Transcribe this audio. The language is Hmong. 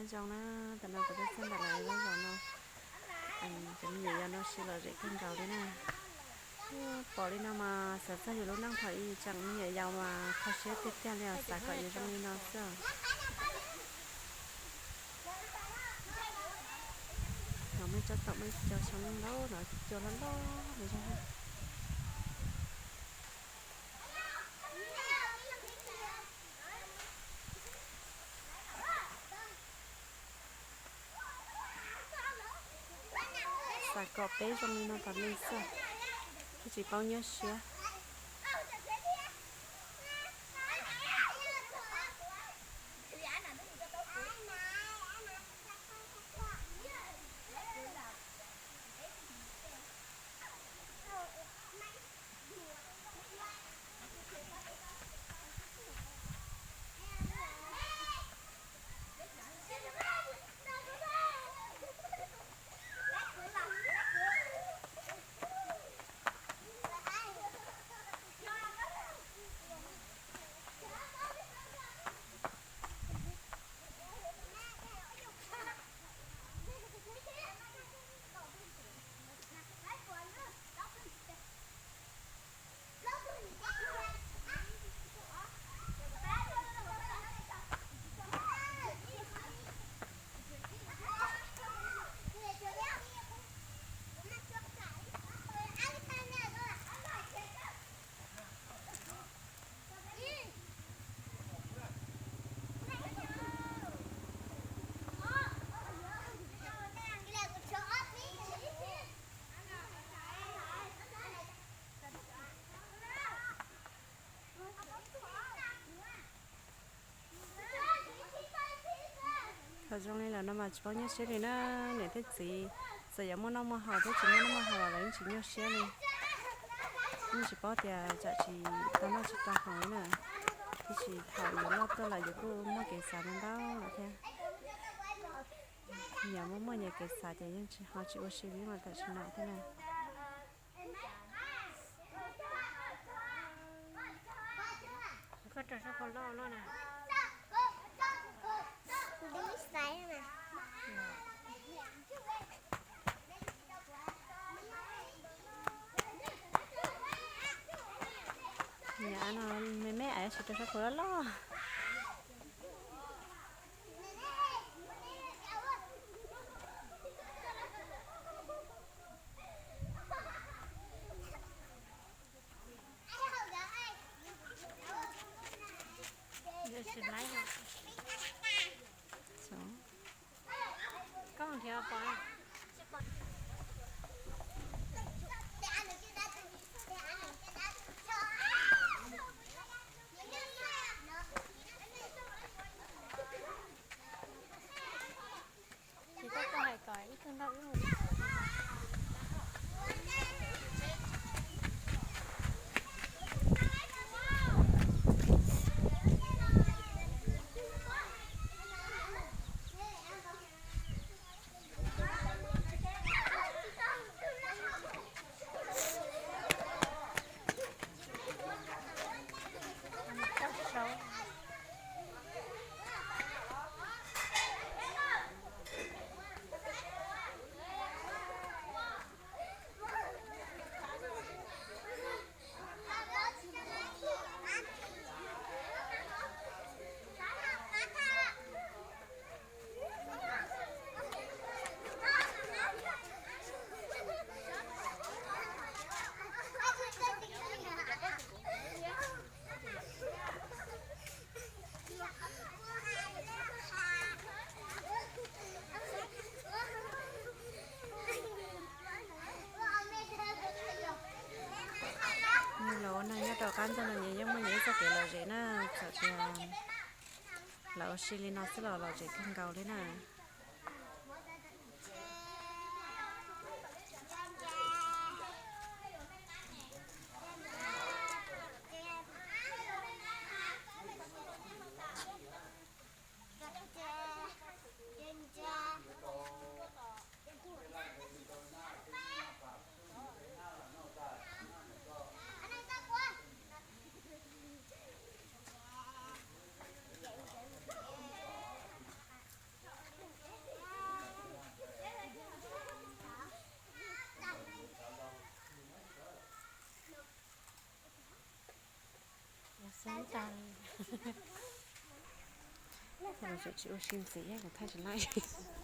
Zoo na, tam no kuv tuaj txog ntawm lawv lub zos no, cov me nyuam yaus no siv lom zem kawg nkaus li na. Pom li no mas xav txog yus lub neej thaum ub tseem me nyuam yaus mas kho siab tiag tiag li os, xav kom yuav zoo li no xwb. No muaj tsob taum, muaj cov xyoob ntau no, cov loj loj li zog. Xav kom peb zoo li no tas li xwb, thiaj tsis paub nyuaj siab. Thaum zoo li lawm no mas tsis paub nyuaj siab li na. Niam thiab txiv txawm yuav muaj noj muaj haus thiab tsis muaj noj muaj haus los lawv yeej tsis nyuaj siab li. Yeej tsis paub tias tsam tsis tau noj tsis tau haus li na. Tiam sis thaum yus loj tuaj lawm yus kuj muaj kev xav ntau ntau lawm thiab. Nyias muaj muaj nyias kev xav ces yeej tsis ho tsis ua si li mas tam sim no thiab na. Koj rau sab phau loj loj na. Niam no me me es tsis rau sab phau loj loj. Koj nrhiav pom. Ces koj, koj hais kom ib tug nrog wb mus. Nws los ua neeg nyob rau qab ntuj no nyias yeej muaj nyias ib txoj kev lom zem na, txawm tias lawv ua si li no xwb los lom zem kawg nkaus li na. Tag li. Tsis ua si ntxiv, kuv thaij tsis laib.